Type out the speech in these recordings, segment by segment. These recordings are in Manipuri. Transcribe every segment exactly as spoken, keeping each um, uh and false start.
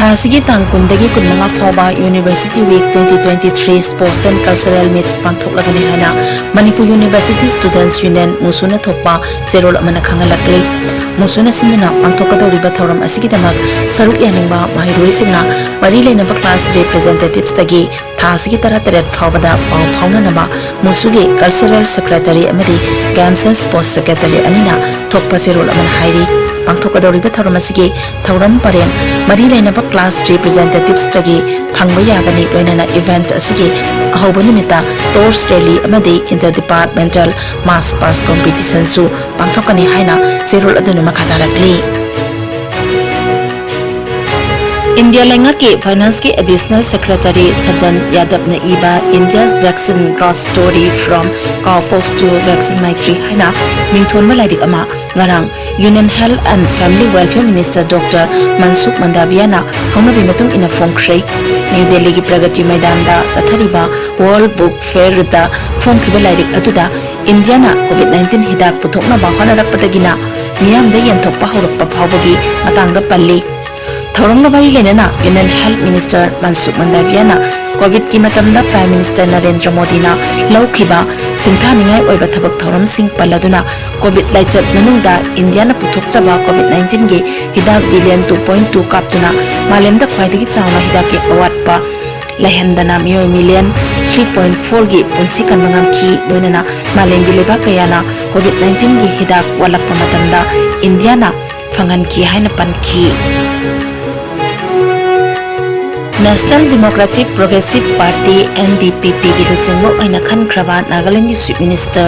ꯊꯥ ꯑꯁꯤꯒꯤ ꯇꯥꯡ ꯀꯨꯟꯗꯒꯤ ꯀꯨꯟꯃꯉꯥ ꯐꯥꯎꯕ University Week twenty twenty-three Sports and Cultural Meet ꯄꯥꯡꯊꯣꯛꯂꯒꯅꯤ ꯍꯥꯏꯅ ꯃꯅꯤꯄꯨꯔ University Students Union ꯃꯨꯁꯨꯅ ꯊꯣꯛꯄ ꯆꯦꯔꯣꯜ ꯑꯃꯅ ꯈꯪꯍꯜꯂꯛꯂꯤ꯫ ꯃꯨꯁꯨꯅ ꯁꯤꯟꯗꯨꯅ ꯄꯥꯡꯊꯣꯛꯀꯗꯧꯔꯤꯕ ꯊꯧꯔꯝ ꯑꯁꯤꯒꯤꯗꯃꯛ ꯁꯔꯨꯛ ꯌꯥꯅꯤꯡꯕ ꯃꯍꯩꯔꯣꯏꯁꯤꯡꯅ ꯃꯔꯤ ꯂꯩꯅꯕ class representatives ꯇꯒꯤ ꯊꯥ ꯑꯁꯤꯒꯤ ꯇꯔꯥꯇꯔꯦꯠ ꯐꯥꯎꯕꯗ ꯄꯥꯎ ꯐꯥꯎꯅꯅꯕ ꯃꯨꯁꯨꯒꯤ Cultural Secretary ꯑꯃꯗꯤ Games and Sports Secretary ꯑꯅꯤꯅ ꯊꯣꯛꯄ ꯆꯦꯔꯣꯜ ꯑꯃꯅ ꯍꯥꯏꯔꯤ꯫ ꯄꯥꯡꯊꯣꯛꯀꯗꯧꯔꯤꯕ ꯊꯧꯔꯝ ꯑꯁꯤꯒꯤ ꯊꯧꯔꯝ ꯄꯔꯦꯡ ꯃꯔꯤ ꯂꯩꯅꯕ class representatives ꯇꯒꯤ ꯐꯪꯕ ꯌꯥꯒꯅꯤ꯫ ꯂꯣꯏꯅꯅ event ꯑꯁꯤꯒꯤ ꯑꯍꯧꯕ ꯅꯨꯃꯤꯠꯇ torch rally ꯑꯃꯗꯤ inter departmental march past competition ꯁꯨ ꯄꯥꯡꯊꯣꯛꯀꯅꯤ ꯍꯥꯏꯅ ꯆꯦꯔꯣꯜ ꯑꯗꯨꯅ ꯃꯈꯥ ꯇꯥꯔꯛꯂꯤ꯫ ꯏꯟꯗꯤꯌꯥ ꯂꯩꯉꯥꯛꯀꯤ Finance ꯀꯤ Additional Secretary ꯁꯖꯟ ꯌꯥꯗꯕꯅ ꯏꯕ India's Vaccine Growth Story, From Cowpox to Vaccine Maitri ꯍꯥꯏꯅ ꯃꯤꯡꯊꯣꯟꯕ ꯂꯥꯏꯔꯤꯛ ꯑꯃ ꯉꯔꯥꯡ Union Health and Family Welfare Minister Doctor ꯃꯟꯁꯨꯈ ꯃꯟꯗꯥꯚꯤꯌꯥꯅ ꯍꯧꯅꯕꯤ ꯃꯇꯨꯡ ꯏꯟꯅ ꯐꯣꯡꯈ꯭ꯔꯦ꯫ ꯅ꯭ꯌꯨ ꯗꯦꯜꯂꯤꯒꯤ ꯄ꯭ꯔꯒꯇꯤ ꯃꯩꯗꯥꯟꯗ ꯆꯠꯊꯔꯤꯕ World Book Fair ꯗ ꯐꯣꯡꯈꯤꯕ ꯂꯥꯏꯔꯤꯛ ꯑꯗꯨꯗ ꯏꯟꯗꯤꯌꯥꯅ COVID nineteen ꯍꯤꯗꯥꯛ ꯄꯨꯊꯣꯛꯅꯕ ꯍꯣꯠꯅꯔꯛꯄꯗꯒꯤꯅ ꯃꯤꯌꯥꯝꯗ ꯌꯦꯟꯊꯣꯛꯄ ꯍꯧꯔꯛꯄ ꯐꯥꯎꯕꯒꯤ ꯃꯇꯥꯡꯗ ꯄꯜꯂꯤ꯫ ꯊꯧꯔꯝꯒ ꯃꯔꯤ ꯂꯩꯅꯅ Union Health Minister ꯃꯟꯁꯨꯈ ꯃꯟꯗꯥꯚꯤꯌꯥꯅ COVID ꯀꯤ ꯃꯇꯝꯗ Prime Minister ꯅꯔꯦꯟꯗ꯭ꯔ ꯃꯣꯗꯤꯅ ꯂꯧꯈꯤꯕ ꯁꯤꯡꯊꯥꯅꯤꯡꯉꯥꯏ ꯑꯣꯏꯕ ꯊꯕꯛ ꯊꯧꯔꯝꯁꯤꯡ ꯄꯜꯂꯗꯨꯅ, COVID ꯂꯥꯏꯆꯠ ꯃꯅꯨꯡꯗ ꯏꯟꯗꯤꯌꯥꯅ ꯄꯨꯊꯣꯛꯆꯕ COVID nineteen ꯒꯤ ꯍꯤꯗꯥꯛ billion two point two ꯀꯥꯞꯇꯨꯅ ꯃꯥꯂꯦꯝꯗ ꯈ꯭ꯋꯥꯏꯗꯒꯤ ꯆꯥꯎꯅ ꯍꯤꯗꯥꯛꯀꯤ ꯑꯋꯥꯠꯄ ꯂꯩꯍꯟꯗꯅ ꯃꯤꯑꯣꯏ million three point four ꯒꯤ ꯄꯨꯟꯁꯤ ꯀꯟꯕ ꯉꯝꯈꯤ꯫ ꯂꯣꯏꯅꯅ ꯃꯥꯂꯦꯝꯒꯤ ꯂꯩꯕꯥꯛ ꯀꯌꯥꯅ COVID nineteen ꯒꯤ ꯍꯤꯗꯥꯛ ꯋꯥꯠꯂꯛꯄ ꯃꯇꯝꯗ ꯏꯟꯗꯤꯌꯥꯅ ꯐꯪꯍꯟꯈꯤ ꯍꯥꯏꯅ ꯄꯟꯈꯤ꯫ National Democratic Progressive Party, N D P P ꯒꯤ ꯂꯨꯆꯤꯡꯕ ꯑꯣꯏꯅ ꯈꯟꯈ꯭ꯔꯕ ꯅꯥꯒꯥꯂꯦꯟꯒꯤ Chief Minister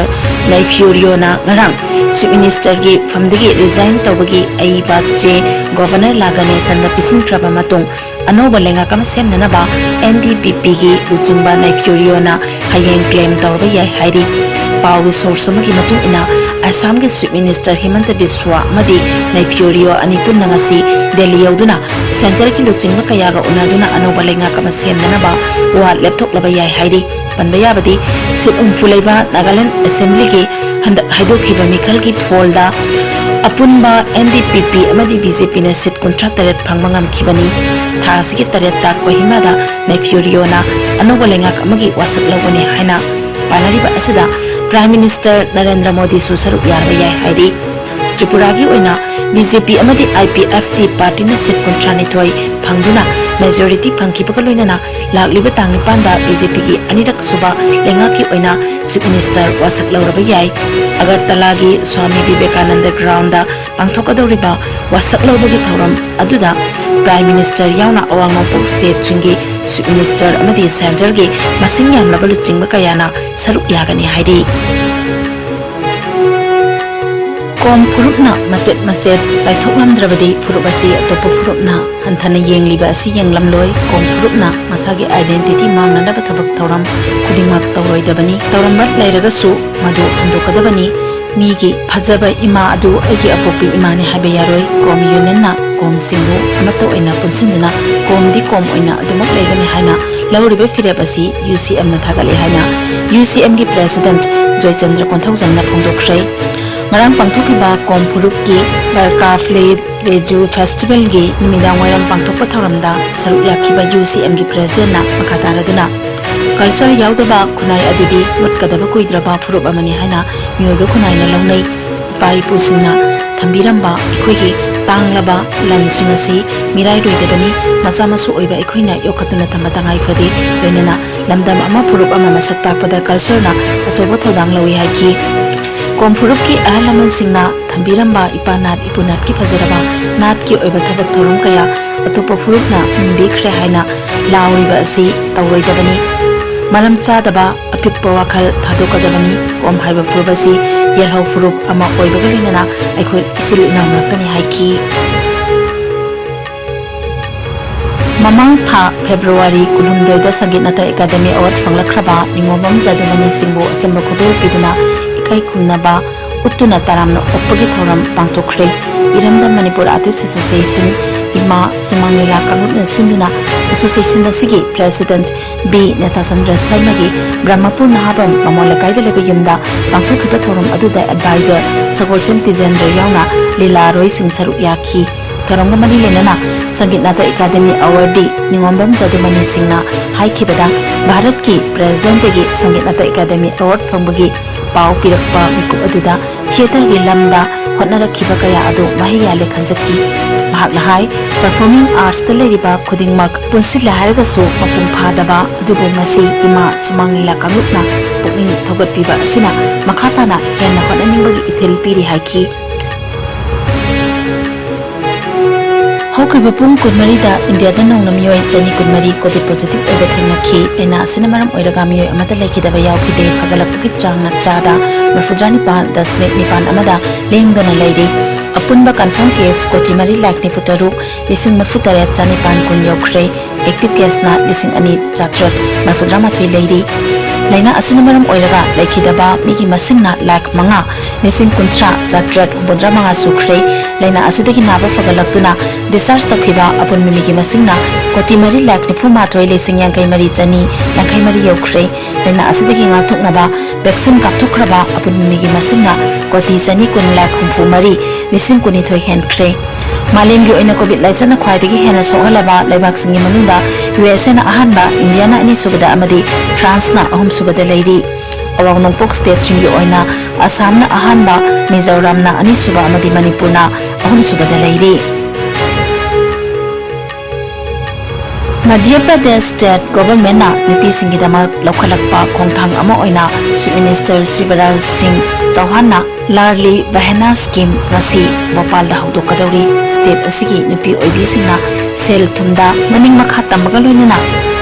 ꯅꯩꯐꯤꯌꯨ ꯔꯤꯑꯣꯅ ꯉꯔꯥꯡ Chief Minister ꯒꯤ ꯐꯝꯗꯒꯤ resign ꯇꯧꯕꯒꯤ ꯑꯏꯕ ꯆꯦ Governor ꯂꯥ ꯒꯅꯦꯁꯟꯗ ꯄꯤꯁꯤꯟꯈ꯭ꯔꯕ ꯃꯇꯨꯡ, ꯑꯅꯧꯕ ꯂꯩꯉꯥꯛ ꯑꯃ ꯁꯦꯝꯅꯅꯕ N D P P ꯒꯤ ꯂꯨꯆꯤꯡꯕ ꯅꯩꯐꯤꯌꯨ ꯔꯤꯑꯣꯅ ꯍꯌꯦꯡ claim ꯇꯧꯔꯕ ꯌꯥꯏ ꯍꯥꯏꯔꯤ꯫ ꯄꯥꯎꯒꯤ source ꯑꯃꯒꯤ ꯃꯇꯨꯡ ꯏꯟꯅ, ꯑꯁꯥꯝꯒꯤ Chief Minister ꯍꯤꯃꯟꯇ ꯕꯤꯁ꯭ꯋꯥ ꯑꯃꯗꯤ ꯅꯩꯐꯤꯌꯨ ꯔꯤꯑꯣ ꯑꯅꯤ ꯄꯨꯟꯅ ꯉꯁꯤ ꯗꯦꯜꯂꯤ ꯌꯧꯗꯨꯅ centre ꯒꯤ ꯂꯨꯆꯤꯡꯕ ꯀꯌꯥꯒ ꯎꯅꯗꯨꯅ ꯑꯅꯧꯕ ꯂꯩꯉꯥꯛ ꯑꯃ ꯁꯦꯝꯅꯅꯕ ꯋꯥ ꯂꯦꯞꯊꯣꯛꯂꯕ ꯌꯥꯏ ꯍꯥꯏꯔꯤ꯫ ꯄꯟꯕ ꯌꯥꯕꯗꯤ, seat ꯍꯨꯝꯐꯨ ꯂꯩꯕ ꯅꯥꯒꯥꯂꯦꯟ Assembly ꯒꯤ ꯍꯟꯗꯛ ꯍꯥꯏꯗꯣꯛꯈꯤꯕ ꯃꯤꯈꯜꯒꯤ ꯐꯣꯜꯗ ꯑꯄꯨꯟꯕ NDPP ꯑꯃꯗꯤ BJPꯅ seat ꯀꯨꯟꯊ꯭ꯔꯥ ꯇꯔꯦꯠ ꯐꯪꯕ ꯉꯝꯈꯤꯕꯅꯤ꯫ ꯊꯥ ꯑꯁꯤꯒꯤ ꯇꯔꯦꯠꯇ ꯀꯣꯍꯤꯃꯥꯗ ꯅꯩꯐꯤꯌꯨ ꯔꯤꯑꯣꯅ ꯑꯅꯧꯕ ꯂꯩꯉꯥꯛ ꯑꯃꯒꯤ ꯋꯥꯁꯛ ꯂꯧꯒꯅꯤ ꯍꯥꯏꯅ ꯄꯥꯅꯔꯤꯕ ꯑꯁꯤꯗ Prime Minister ꯅꯔꯦꯟꯗ꯭ꯔ ꯃꯣꯗꯤꯁꯨ ꯁꯔꯨꯛ ꯌꯥꯔꯕ ꯌꯥꯏ ꯍꯥꯏꯔꯤ꯫ ꯇ꯭ꯔꯤꯄꯨꯔꯥꯒꯤ ꯑꯣꯏꯅ BJP ꯑꯃꯗꯤ IPFT partyꯅ seat ꯀꯨꯟꯊ꯭ꯔꯥ ꯅꯤꯊꯣꯏ ꯐꯪꯗꯨꯅ majority ꯐꯪꯈꯤꯕꯒ ꯂꯣꯏꯅꯅ ꯂꯥꯛꯂꯤꯕ ꯇꯥꯡ ꯅꯤꯄꯥꯟꯗ BJPꯒꯤ ꯑꯅꯤꯔꯛ ꯁꯨꯕ ꯂꯩꯉꯥꯛꯀꯤ ꯑꯣꯏꯅ Chief Minister ꯋꯥꯁꯛ ꯂꯧꯔꯕ ꯌꯥꯏ꯫ ꯑꯒꯔꯇꯂꯥꯒꯤ ꯁ꯭ꯋꯥꯃꯤ ꯕꯤꯕꯦꯀꯥꯅꯟꯗ groundꯗ ꯄꯥꯡꯊꯣꯛꯀꯗꯧꯔꯤꯕ ꯋꯥꯁꯛ ꯂꯧꯕꯒꯤ ꯊꯧꯔꯝ ꯑꯗꯨꯗ Prime Minister ꯌꯥꯎꯅ ꯑꯋꯥꯡ ꯅꯣꯡꯄꯣꯛ stateꯁꯤꯡꯒꯤ Chief Minister ꯑꯃꯗꯤ centreꯒꯤ ꯃꯁꯤꯡ ꯌꯥꯝꯂꯕ ꯂꯨꯆꯤꯡꯕ ꯀꯌꯥꯅ ꯁꯔꯨꯛ ꯌꯥꯒꯅꯤ ꯍꯥꯏꯔꯤ꯫ ꯀꯣꯝ ꯐꯨꯔꯨꯞꯅ ꯃꯆꯦꯠ ꯃꯆꯦꯠ ꯆꯥꯏꯊꯣꯛꯂꯝꯗ꯭ꯔꯕꯗꯤ ꯐꯨꯔꯨꯞ ꯑꯁꯤ ꯑꯇꯣꯞꯄ ꯐꯨꯔꯨꯞꯅ ꯍꯟꯊꯅ ꯌꯦꯡꯂꯤꯕ ꯑꯁꯤ ꯌꯦꯡꯂꯝꯂꯣꯏ꯫ ꯀꯣꯝ ꯐꯨꯔꯨꯞꯅ ꯃꯁꯥꯒꯤ identity ꯃꯥꯡꯅꯅꯕ ꯊꯕꯛ ꯊꯧꯔꯝ ꯈꯨꯗꯤꯡꯃꯛ ꯇꯧꯔꯣꯏꯗꯕꯅꯤ꯫ ꯇꯧꯔꯝꯕ ꯂꯩꯔꯒꯁꯨ ꯃꯗꯨ ꯍꯟꯗꯣꯛꯀꯗꯕꯅꯤ꯫ ꯃꯤꯒꯤ ꯐꯖꯕ ꯏꯃꯥ ꯑꯗꯨ ꯑꯩꯒꯤ ꯑꯄꯣꯛꯄꯤ ꯏꯃꯥꯅꯤ ꯍꯥꯏꯕ ꯌꯥꯔꯣꯏ꯫ ꯀꯣꯝ unionꯅ ꯀꯣꯝꯁꯤꯡꯕꯨ ꯑꯃꯠꯇ ꯑꯣꯏꯅ ꯄꯨꯟꯁꯤꯟꯗꯨꯅ ꯀꯣꯝꯗꯤ ꯀꯣꯝ ꯑꯣꯏꯅ ꯑꯗꯨꯃꯛ ꯂꯩꯒꯅꯤ ꯍꯥꯏꯅ ꯂꯧꯔꯤꯕ ꯐꯤꯔꯦꯞ ꯑꯁꯤ UCMꯅ ꯊꯥꯒꯠꯂꯦ ꯍꯥꯏꯅ UCMꯒꯤ President ꯖꯣꯏꯆꯟꯗ꯭ꯔ ꯀꯣꯟꯊꯧꯖꯝꯅ ꯐꯣꯡꯗꯣꯛꯈ꯭ꯔꯦ꯫ ꯉꯔꯥꯡ ꯄꯥꯡꯊꯣꯛꯈꯤꯕ ꯀꯣꯝ ꯐꯨꯔꯨꯞꯀꯤ ꯕꯔꯀꯥꯐꯂꯦ ꯔꯦꯖꯨ festivalꯒꯤ ꯅꯨꯃꯤꯗꯥꯡ ꯋꯥꯏꯔꯝ ꯄꯥꯡꯊꯣꯛꯄ ꯊꯧꯔꯝꯗ ꯁꯔꯨꯛ ꯌꯥꯈꯤꯕ UCMꯒꯤ Presidentꯅ ꯃꯈꯥ ꯇꯥꯔꯗꯨꯅ, culture ꯌꯥꯎꯗꯕ ꯈꯨꯟꯅꯥꯏ ꯑꯗꯨꯗꯤ ꯃꯨꯠꯀꯗꯕ ꯀꯨꯏꯗ꯭ꯔꯕ ꯐꯨꯔꯨꯞ ꯑꯃꯅꯤ ꯍꯥꯏꯅ ꯃꯤꯑꯣꯏꯕ ꯈꯨꯟꯅꯥꯏꯅ ꯂꯧꯅꯩ꯫ ꯏꯄꯥ ꯏꯄꯨꯁꯤꯡꯅ ꯊꯝꯕꯤꯔꯝꯕ ꯑꯩꯈꯣꯏꯒꯤ ꯇꯥꯡꯂꯕ ꯂꯟꯁꯤꯡ ꯑꯁꯤ ꯃꯤꯔꯥꯏꯔꯣꯏꯗꯕꯅꯤ꯫ ꯃꯆꯥ ꯃꯁꯨ ꯑꯣꯏꯕ ꯑꯩꯈꯣꯏꯅ ꯌꯣꯛꯈꯠꯇꯨꯅ ꯊꯝꯕ ꯇꯉꯥꯏ ꯐꯗꯦ꯫ ꯂꯣꯏꯅꯅ ꯂꯝꯗꯝ ꯑꯃ ꯐꯨꯔꯨꯞ ꯑꯃ ꯃꯁꯛ ꯇꯥꯛꯄꯗ cultureꯅ ꯑꯆꯧꯕ ꯊꯧꯗꯥꯡ ꯂꯧꯏ ꯍꯥꯏꯈꯤ꯫ ꯀꯣꯝ ꯐꯨꯔꯨꯞꯀꯤ ꯑꯍꯜ ꯂꯃꯟꯁꯤꯡꯅ ꯊꯝꯕꯤꯔꯝꯕ ꯏꯄꯥ ꯅꯥꯠ ꯏꯄꯨ ꯅꯥꯠꯀꯤ ꯐꯖꯔꯕ ꯅꯥꯠꯀꯤ ꯑꯣꯏꯕ ꯊꯕꯛ ꯊꯧꯔꯝ ꯀꯌꯥ ꯑꯇꯣꯞꯄ ꯐꯨꯔꯨꯞꯅ ꯃꯨꯟꯕꯤꯈ꯭ꯔꯦ ꯍꯥꯏꯅ ꯂꯥꯎꯔꯤꯕ ꯑꯁꯤ ꯇꯧꯔꯣꯏꯗꯕꯅꯤ꯫ ꯃꯔꯝ ꯆꯥꯗꯕ ꯑꯄꯤꯛꯄ ꯋꯥꯈꯜ ꯊꯥꯗꯣꯛꯀꯗꯕꯅꯤ꯫ ꯀꯣꯝ ꯍꯥꯏꯕ ꯐꯨꯔꯨꯞ ꯑꯁꯤ ꯌꯦꯜꯍꯧ ꯐꯨꯔꯨꯞ ꯑꯃ ꯑꯣꯏꯕꯒ ꯂꯣꯏꯅꯅ ꯑꯩꯈꯣꯏ ꯏꯆꯤꯜ ꯏꯅꯥꯎ ꯉꯥꯛꯇꯅꯤ ꯍꯥꯏꯈꯤ꯫ ꯃꯃꯥꯡ ꯊꯥ February ꯀꯨꯟꯍꯨꯝꯗꯣꯏꯗ Sangeet Natak academy award ꯐꯪꯂꯛꯈ꯭ꯔꯕ ꯅꯤꯉꯣꯝꯕꯝ ꯖꯥꯗꯨꯃꯅꯤ ꯁꯤꯡꯕꯨ ꯑꯆꯝꯕ ꯈꯨꯗꯣꯜ ꯄꯤꯗꯨꯅ ꯏꯀꯥꯏ ꯈꯨꯝꯅꯕ ꯎꯠꯇꯨꯅ ꯇꯔꯥꯝꯅ ꯑꯣꯛꯄꯒꯤ ꯊꯧꯔꯝ ꯄꯥꯡꯊꯣꯛꯈ꯭ꯔꯦ꯫ ꯏꯔꯝꯗꯝ ꯃꯅꯤꯄꯨꯔ Artist Association, ꯏꯃꯥ ꯁꯨꯃꯥꯡ ꯂꯤꯂꯥ ꯀꯥꯡꯂꯨꯞꯅ ꯁꯤꯟꯗꯨꯅ association ꯑꯁꯤꯒꯤ president ꯕꯤ ꯅꯦꯇꯥꯆꯟꯗ꯭ꯔ ꯁꯔꯃꯒꯤ ꯕ꯭ꯔꯍꯃꯄꯨꯔ ꯅꯍꯥꯕꯝ ꯕꯥꯃꯣꯟ ꯂꯩꯀꯥꯏꯗ ꯂꯩꯕ ꯌꯨꯝꯗ ꯄꯥꯡꯊꯣꯛꯈꯤꯕ ꯊꯧꯔꯝ ꯑꯗꯨꯗ advisor ꯁꯒꯣꯜꯁꯦꯝ ꯇꯤꯖꯦꯟꯗ꯭ꯔ ꯌꯥꯎꯅ ꯂꯤꯂꯥꯔꯣꯏꯁꯤꯡ ꯁꯔꯨꯛ ꯌꯥꯈꯤ꯫ ꯊꯧꯔꯝꯒ ꯃꯔꯤ ꯂꯩꯅꯅ ꯁꯪꯒꯤꯠ ꯅꯥꯇꯛ ꯑꯦꯀꯥꯗꯦꯃꯤ awardee ꯅꯤꯉꯣꯝꯕꯝ ꯖꯥꯗꯨꯃꯅꯤ ꯁꯤꯡꯅ ꯍꯥꯏꯈꯤꯕꯗ, ꯚꯥꯔꯠꯀꯤ presidentꯇꯒꯤ ꯁꯪꯒꯤꯠ ꯅꯥꯇꯛ ꯑꯦꯀꯥꯗꯦꯃꯤ award ꯐꯪꯕꯒꯤ ꯄꯥꯎ ꯄꯤꯔꯛꯄ ꯃꯤꯀꯨꯞ ꯑꯗꯨꯗ theatreꯒꯤ ꯂꯝꯗ ꯍꯣꯠꯅꯔꯛꯈꯤꯕ ꯀꯌꯥ ꯑꯗꯨ ꯃꯍꯩ ꯌꯥꯜꯂꯦ ꯈꯟꯖꯈꯤ꯫ ꯃꯍꯥꯛꯅ ꯍꯥꯏ, performing artsꯇ ꯂꯩꯔꯤꯕ ꯈꯨꯗꯤꯡꯃꯛ ꯄꯨꯟꯁꯤꯜꯂꯦ ꯍꯥꯏꯔꯒꯁꯨ ꯃꯄꯨꯡ ꯐꯥꯗꯕ, ꯑꯗꯨꯕꯨ ꯃꯁꯤ ꯏꯃꯥ ꯁꯨꯃꯥꯡ ꯂꯤꯂꯥ ꯀꯥꯡꯂꯨꯞꯅ ꯄꯨꯛꯅꯤꯡ ꯊꯧꯒꯠꯄꯤꯕ ꯑꯁꯤꯅ ꯃꯈꯥ ꯇꯥꯅ ꯍꯦꯟꯅ ꯍꯣꯠꯅꯅꯤꯡꯕꯒꯤ ꯏꯊꯤꯜ ꯄꯤꯔꯤ ꯍꯥꯏꯈꯤ꯫ ꯍꯧꯈꯤꯕ ꯄꯨꯡ ꯀꯨꯟꯃꯔꯤꯗ ꯏꯟꯗꯤꯌꯥꯗ ꯅꯧꯅ ꯃꯤꯑꯣꯏ ꯆꯅꯤ ꯀꯨꯟꯃꯔꯤ COVID positive ꯑꯣꯏꯕ ꯊꯦꯡꯅꯈꯤ꯫ ꯂꯥꯏꯅꯥ ꯑꯁꯤꯅ ꯃꯔꯝ ꯑꯣꯏꯔꯒ ꯃꯤꯑꯣꯏ ꯑꯃꯠꯇ ꯂꯩꯈꯤꯗꯕ ꯌꯥꯎꯈꯤꯗꯦ꯫ ꯐꯒꯠꯂꯛꯄꯒꯤ ꯆꯥꯡꯅ ꯆꯥꯗ ꯃꯔꯤꯐꯨꯇꯔꯥ ꯅꯤꯄꯥꯜ ꯗꯁꯃꯤꯛ ꯅꯤꯄꯥꯜ ꯑꯃꯗ ꯂꯦꯡꯗꯅ ꯂꯩꯔꯤ꯫ ꯑꯄꯨꯟꯕ confirm case ꯀꯣꯇꯤ ꯃꯔꯤ ꯂꯥꯈ ꯅꯤꯐꯨ ꯇꯔꯨꯛ ꯂꯤꯁꯤꯡ ꯃꯔꯤꯐꯨ ꯇꯔꯦꯠ ꯆꯅꯤꯄꯥꯟ ꯀꯨꯟ ꯌꯧꯈ꯭ꯔꯦ꯫ Active caseꯅ ꯂꯤꯁꯤꯡ ꯑꯅꯤ ꯆꯥꯇ꯭ꯔꯦꯠ ꯃꯔꯤꯐꯨꯇꯔꯥ ꯃꯥꯊꯣꯏ ꯂꯩꯔꯤ꯫ ꯂꯥꯏꯅꯥ ꯑꯁꯤꯅ ꯃꯔꯝ ꯑꯣꯏꯔꯒ ꯂꯩꯈꯤꯗꯕ ꯃꯤꯒꯤ ꯃꯁꯤꯡꯅ ꯂꯥꯈ ꯃꯉꯥ ꯂꯤꯁꯤꯡ ꯀꯨꯟꯊ꯭ꯔꯥ ꯆꯥꯇ꯭ꯔꯦꯠ ꯍꯨꯝꯐꯨꯇꯔꯥ ꯃꯉꯥ ꯁꯨꯈ꯭ꯔꯦ꯫ ꯂꯥꯏꯅꯥ ꯑꯁꯤꯗꯒꯤ ꯅꯥꯕ ꯐꯒꯠꯂꯛꯇꯨꯅ discharge ꯇꯧꯈꯤꯕ ꯑꯄꯨꯟꯕ ꯃꯤꯒꯤ ꯃꯁꯤꯡꯅ ꯀꯣꯇꯤ ꯃꯔꯤ ꯂꯥꯈ ꯅꯤꯐꯨ ꯃꯥꯊꯣꯏ ꯂꯤꯁꯤꯡ ꯌꯥꯡꯈꯩ ꯃꯔꯤ ꯆꯅꯤ ꯌꯥꯡꯈꯩ ꯃꯔꯤ ꯌꯧꯈ꯭ꯔꯦ꯫ ꯂꯥꯏꯅꯥ ꯑꯁꯤꯗꯒꯤ ꯉꯥꯛꯊꯣꯛꯅꯕ vaccine ꯀꯥꯞꯊꯣꯛꯈ꯭ꯔꯕ ꯑꯄꯨꯟꯕ ꯃꯤꯒꯤ ꯃꯁꯤꯡꯅ ꯀꯣꯇꯤ ꯆꯅꯤ ꯀꯨꯟ ꯂꯥꯈ ꯍꯨꯝꯐꯨ ꯃꯔꯤ ꯂꯤꯁꯤꯡ ꯀꯨꯟꯅꯤꯊꯣꯏ ꯍꯦꯟꯈ꯭ꯔꯦ꯫ ꯃꯥꯂꯦꯝꯒꯤ ꯑꯣꯏꯅ COVID ꯂꯥꯏꯆꯠꯅ ꯈ꯭ꯋꯥꯏꯗꯒꯤ ꯍꯦꯟꯅ ꯁꯣꯛꯍꯜꯂꯕ ꯂꯩꯕꯥꯛꯁꯤꯡꯒꯤ ꯃꯅꯨꯡꯗ USAꯅ ꯑꯍꯥꯟꯕ, ꯏꯟꯗꯤꯌꯥꯅ ꯑꯅꯤꯁꯨꯕꯗ ꯑꯃꯗꯤ ꯐ꯭ꯔꯥꯟꯁꯅ ꯑꯍꯨꯝꯁꯨꯕꯗ ꯂꯩꯔꯤ꯫ ꯑꯋꯥꯡ ꯅꯣꯡꯄꯣꯛ stateꯁꯤꯡꯒꯤ ꯑꯣꯏꯅ ꯑꯁꯥꯝꯅ ꯑꯍꯥꯟꯕ, ꯃꯤꯖꯣꯔꯥꯝꯅ ꯑꯅꯤꯁꯨꯕ ꯑꯃꯗꯤ ꯃꯅꯤꯄꯨꯔꯅ ꯑꯍꯨꯝꯁꯨꯕꯗ ꯂꯩꯔꯤ꯫ ꯃꯙ꯭ꯌ ꯄ꯭ꯔꯗꯦꯁ state governmentꯅ ꯅꯨꯄꯤꯁꯤꯡꯒꯤꯗꯃꯛ ꯂꯧꯈꯠꯂꯛꯄ ꯈꯣꯡꯊꯥꯡ ꯑꯃ ꯑꯣꯏꯅ Chief Minister ꯁꯤꯕꯔꯥꯖ ꯁꯤꯡ ꯆꯧꯍꯥꯟꯅ ꯂꯥꯔꯂꯤ ꯕꯍꯦꯅꯥ scheme ꯉꯁꯤ ꯚꯣꯄꯥꯜꯗ ꯍꯧꯗꯣꯛꯀꯗꯧꯔꯤ꯫ State ꯑꯁꯤꯒꯤ ꯅꯨꯄꯤ ꯑꯣꯏꯕꯤꯁꯤꯡꯅ ꯁꯦꯜ ꯊꯨꯝꯗ ꯃꯅꯤꯡ ꯃꯈꯥ ꯇꯝꯕꯒ ꯂꯣꯏꯅꯅ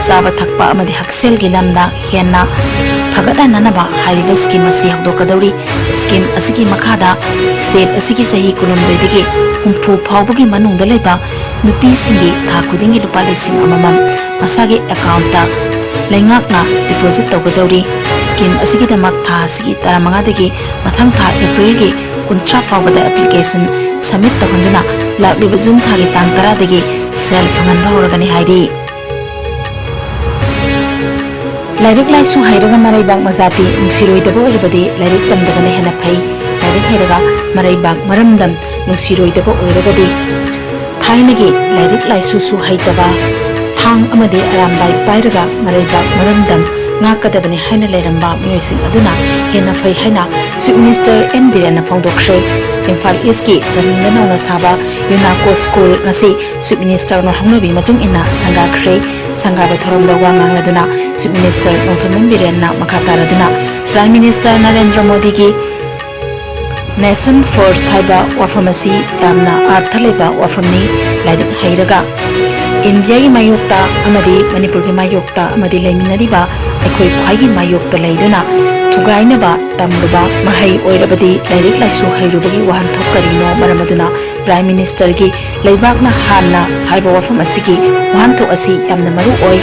ꯆꯥꯕ ꯊꯛꯄ ꯑꯃꯗꯤ ꯍꯛꯁꯦꯜꯒꯤ ꯂꯝꯗ ꯍꯦꯟꯅ ꯐꯒꯠꯍꯟꯅꯅꯕ ꯍꯥꯏꯔꯤꯕ scheme ꯑꯁꯤ ꯍꯧꯗꯣꯛꯀꯗꯧꯔꯤ꯫ Scheme ꯑꯁꯤꯒꯤ ꯃꯈꯥꯗ state ꯑꯁꯤꯒꯤ ꯆꯍꯤ ꯀꯨꯟꯍꯨꯝꯗꯣꯏꯗꯒꯤ ꯍꯨꯝꯐꯨ ꯐꯥꯎꯕꯒꯤ ꯃꯅꯨꯡꯗ ꯂꯩꯕ ꯅꯨꯄꯤꯁꯤꯡꯒꯤ ꯊꯥ ꯈꯨꯗꯤꯡꯒꯤ ꯂꯨꯄꯥ ꯂꯤꯁꯤꯡ ꯑꯃꯃꯝ ꯃꯁꯥꯒꯤ accountꯇ ꯂꯩꯉꯥꯛꯅ deposit ꯇꯧꯒꯗꯧꯔꯤ꯫ Scheme ꯑꯁꯤꯒꯤꯗꯃꯛ ꯊꯥ ꯑꯁꯤꯒꯤ ꯇꯔꯥꯃꯉꯥꯗꯒꯤ ꯃꯊꯪ ꯊꯥ Aprilꯒꯤ ꯀꯨꯟꯊ꯭ꯔꯥ ꯐꯥꯎꯕꯗ application submit ꯇꯧꯍꯟꯗꯨꯅ ꯂꯥꯛꯂꯤꯕ June ꯊꯥꯒꯤ ꯇꯥꯡ ꯇꯔꯥꯗꯒꯤ ꯁꯦꯜ ꯐꯪꯍꯟꯕ ꯍꯧꯔꯒꯅꯤ ꯍꯥꯏꯔꯤ꯫ ꯂꯥꯏꯔꯤꯛ ꯂꯥꯏꯁꯨ ꯍꯩꯔꯒ ꯃꯔꯩꯕꯥꯛ ꯃꯖꯥꯇꯤ ꯅꯨꯡꯁꯤꯔꯣꯏꯗꯕ ꯑꯣꯏꯔꯕꯗꯤ ꯂꯥꯏꯔꯤꯛ ꯇꯝꯗꯕꯅ ꯍꯦꯟꯅ ꯐꯩ꯫ ꯂꯥꯏꯔꯤꯛ ꯍꯩꯔꯒ ꯃꯔꯩꯕꯥꯛ ꯃꯔꯝꯗꯝ ꯅꯨꯡꯁꯤꯔꯣꯏꯗꯕ ꯑꯣꯏꯔꯒꯗꯤ ꯊꯥꯏꯅꯒꯤ ꯂꯥꯏꯔꯤꯛ ꯂꯥꯏꯁꯨꯁꯨ ꯍꯩꯇꯕ, ꯊꯥꯡ ꯑꯃꯗꯤ ꯑꯔꯥꯝꯕꯥꯏ ꯄꯥꯏꯔꯒ ꯃꯔꯩꯕꯥꯛ ꯃꯔꯝꯗꯝ ꯉꯥꯛꯀꯗꯕꯅꯤ ꯍꯥꯏꯅ ꯂꯩꯔꯝꯕ ꯃꯤꯑꯣꯏꯁꯤꯡ ꯑꯗꯨꯅ ꯍꯦꯟꯅ ꯐꯩ ꯍꯥꯏꯅ Chief Minister ꯑꯦꯟ ꯕꯤꯔꯦꯟꯅ ꯐꯣꯡꯗꯣꯛꯈ꯭ꯔꯦ꯫ ꯏꯝꯐꯥꯜ ꯏꯁꯀꯤ ꯆꯅꯨꯡꯗ ꯅꯧꯅ ꯁꯥꯕ ꯌꯨꯅꯥꯀꯣ ꯁ꯭ꯀꯨꯜ ꯉꯁꯤ Chief Ministerꯅ ꯍꯧꯅꯕꯤ ꯃꯇꯨꯡ ꯏꯟꯅ ꯁꯪꯒꯥꯈ꯭ꯔꯦ꯫ ꯁꯪꯒꯥꯕ ꯊꯧꯔꯝꯗ ꯋꯥ ꯉꯥꯡꯂꯗꯨꯅ Chief Minister ꯅꯣꯡꯊꯣꯝꯕꯝ ꯕꯤꯔꯦꯟꯅ ꯃꯈꯥ ꯇꯥꯔꯗꯨꯅ Prime Minister ꯅꯔꯦꯟꯗ꯭ꯔ ꯃꯣꯗꯤꯒꯤ Nation First ꯍꯥꯏꯕ ꯋꯥꯐꯝ ꯑꯁꯤ ꯌꯥꯝꯅ ꯑꯥꯔꯊ ꯂꯩꯕ ꯋꯥꯐꯝꯅꯤ꯫ ꯂꯥꯏꯔꯤꯛ ꯍꯩꯔꯒ ꯏꯟꯗꯤꯌꯥꯒꯤ ꯃꯥꯌꯣꯛꯇ ꯑꯃꯗꯤ ꯃꯅꯤꯄꯨꯔꯒꯤ ꯃꯥꯌꯣꯛꯇ ꯑꯃꯗꯤ ꯂꯩꯃꯤꯟꯅꯔꯤꯕ ꯑꯩꯈꯣꯏ ꯈ꯭ꯋꯥꯏꯒꯤ ꯃꯥꯌꯣꯛꯇ ꯂꯩꯗꯨꯅ ꯊꯨꯒꯥꯏꯅꯕ ꯇꯝꯂꯨꯕ ꯃꯍꯩ ꯑꯣꯏꯔꯕꯗꯤ ꯂꯥꯏꯔꯤꯛ ꯂꯥꯏꯁꯨ ꯍꯩꯔꯨꯕꯒꯤ ꯋꯥꯍꯟꯊꯣꯛ ꯀꯔꯤꯅꯣ? ꯃꯔꯝ ꯑꯗꯨꯅ Prime Ministerꯒꯤ ꯂꯩꯕꯥꯛꯅ ꯍꯥꯟꯅ ꯍꯥꯏꯕ ꯋꯥꯐꯝ ꯑꯁꯤꯒꯤ ꯋꯥꯍꯟꯊꯣꯛ ꯑꯁꯤ ꯌꯥꯝꯅ ꯃꯔꯨ ꯑꯣꯏ꯫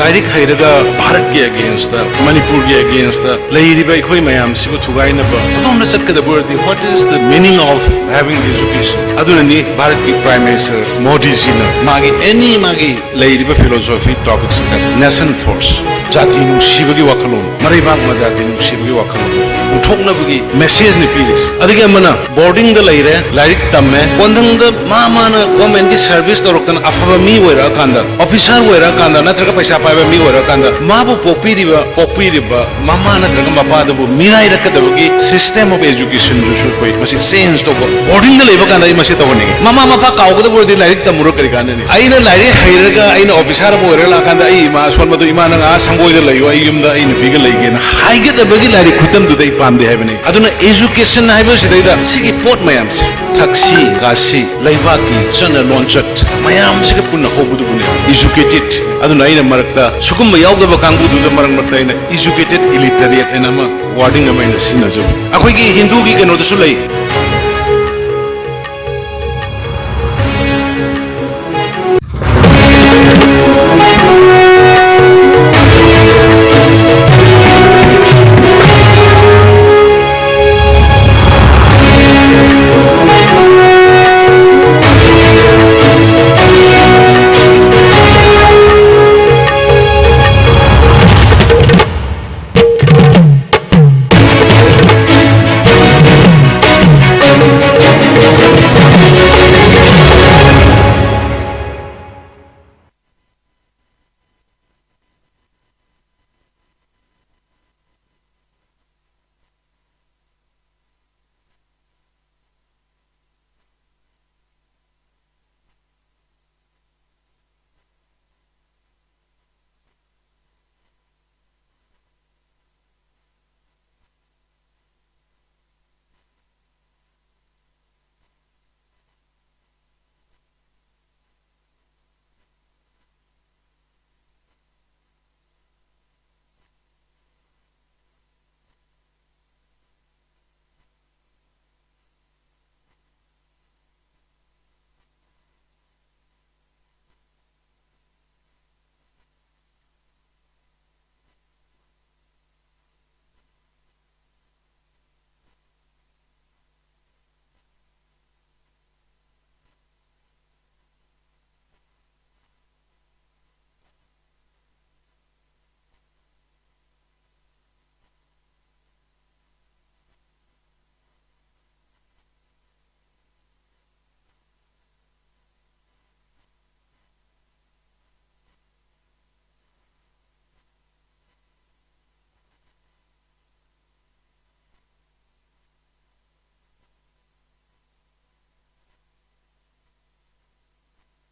ꯂꯥꯏꯔꯤꯛ ꯍꯩꯔꯒ ꯚꯥꯔꯠꯀꯤ againstꯇ, ꯃꯅꯤꯄꯨꯔꯒꯤ againstꯇ ꯂꯩꯔꯤꯕ ꯑꯩꯈꯣꯏ ꯃꯌꯥꯝꯁꯤꯕꯨ ꯊꯨꯒꯥꯏꯅꯕ ꯑꯗꯣꯝꯗ ꯆꯠꯀꯗꯕ ꯑꯣꯏꯔꯗꯤ, what is the meaning of having education? ꯑꯗꯨꯅꯅꯤ ꯚꯥꯔꯠꯀꯤ Prime Minister ꯃꯣꯗꯤꯖꯤꯅ ꯃꯥꯒꯤ any ꯃꯥꯒꯤ ꯂꯩꯔꯤꯕ philosophy topicꯁꯤꯡꯗ Nation First, ꯖꯥꯇꯤ ꯅꯨꯡꯁꯤꯕꯒꯤ ꯋꯥꯈꯜꯂꯣꯟ, ꯃꯔꯩꯕꯥꯛ ꯃꯖꯥꯇꯤ ꯅꯨꯡꯁꯤꯕꯒꯤ ꯋꯥꯈꯜꯂꯣꯟ ꯄꯨꯊꯣꯛꯅꯕꯒꯤ messageꯅꯤ ꯄꯤꯔꯤꯁꯤ꯫ ꯑꯗꯒꯤ ꯑꯃꯅ boardingꯗ ꯂꯩꯔꯦ, ꯂꯥꯏꯔꯤꯛ ꯇꯝꯃꯦ, ꯀꯣꯟꯊꯪꯗ ꯃꯥ ꯃꯥꯅ governmentꯀꯤ service ꯇꯧꯔꯛꯇꯅ ꯑꯐꯕ ꯃꯤ ꯑꯣꯏꯔꯛꯑꯀꯥꯟꯗ, officer ꯑꯣꯏꯔꯛꯑꯀꯥꯟꯗ, ꯅꯠꯇ꯭ꯔꯒ ꯄꯩꯁꯥ ꯄꯥꯏꯕ ꯃꯤ ꯑꯣꯏꯔꯛꯑꯀꯥꯟꯗ, ꯃꯥꯕꯨ ꯄꯣꯛꯄꯤꯔꯤꯕ, ꯄꯣꯛꯄꯤꯔꯤꯕ ꯃꯃꯥ ꯅꯠꯇ꯭ꯔꯒ ꯃꯄꯥꯗꯨꯕꯨ ꯃꯤꯔꯥꯏꯔꯛꯀꯗꯕꯒꯤ system of educationꯗꯨꯁꯨ ꯑꯩꯈꯣꯏ ꯃꯁꯤ change ꯇꯧꯕ꯫ Boardingꯗ ꯂꯩꯕ ꯀꯥꯟꯗ ꯑꯩ ꯃꯁꯤ ꯇꯧꯍꯟꯅꯤꯡꯉꯤ꯫ ꯃꯃꯥ ꯃꯄꯥ ꯀꯥꯎꯒꯗꯕ ꯑꯣꯏꯔꯗꯤ ꯂꯥꯏꯔꯤꯛ ꯇꯝꯃꯨꯔ ꯀꯔꯤ ꯀꯥꯟꯅꯅꯤ? ꯑꯩꯅ ꯂꯥꯏꯔꯤꯛ ꯍꯩꯔꯒ ꯑꯩꯅ officer ꯑꯃ ꯑꯣꯏꯔꯒ ꯂꯥꯛꯑꯀꯥꯟꯗ ꯑꯩ ꯏꯃꯥ ꯑꯁꯣꯟꯕꯗꯣ, "ꯏꯃꯥ, ꯅꯪ ꯑꯥ ꯁꯪꯒꯣꯏꯗ ꯂꯩꯌꯣ, ꯑꯩ ꯌꯨꯝꯗ ꯑꯩ ꯅꯨꯄꯤꯒ ꯂꯩꯒꯦꯅ" ꯍꯥꯏꯒꯗꯕꯒꯤ ꯂꯥꯏꯔꯤꯛ ꯈꯨꯇꯝꯗꯨꯗ ꯑꯩ ꯄꯥꯝꯗꯦ ꯍꯥꯏꯕꯅꯤ꯫ ꯑꯗꯨꯅ education ꯍꯥꯏꯕꯁꯤꯗꯩꯗ ꯁꯤꯒꯤ ꯄꯣꯠ ꯃꯌꯥꯝꯁꯦ, ꯊꯛꯁꯤ ꯈꯥꯁꯤ, ꯂꯩꯕꯥꯛꯀꯤ ꯆꯠꯅ ꯂꯣꯟꯆꯠ ꯃꯌꯥꯝꯁꯤꯒ ꯄꯨꯟꯅ ꯍꯧꯕꯗꯨꯕꯨꯅꯦ educated꯫ ꯑꯗꯨꯅ ꯑꯩꯅ ꯃꯔꯛꯇ ꯁꯤꯒꯨꯝꯕ ꯌꯥꯎꯗꯕ ꯀꯥꯡꯕꯨꯗꯨꯗ ꯃꯔꯛ ꯃꯔꯛꯇ ꯑꯩꯅ educated illiterate ꯍꯥꯏꯅ ꯑꯃ wording ꯑꯃ ꯑꯩꯅ ꯁꯤꯖꯤꯟꯅꯖꯕ꯫ ꯑꯩꯈꯣꯏꯒꯤ ꯍꯤꯟꯗꯨꯒꯤ ꯀꯩꯅꯣꯗꯁꯨ ꯂꯩ,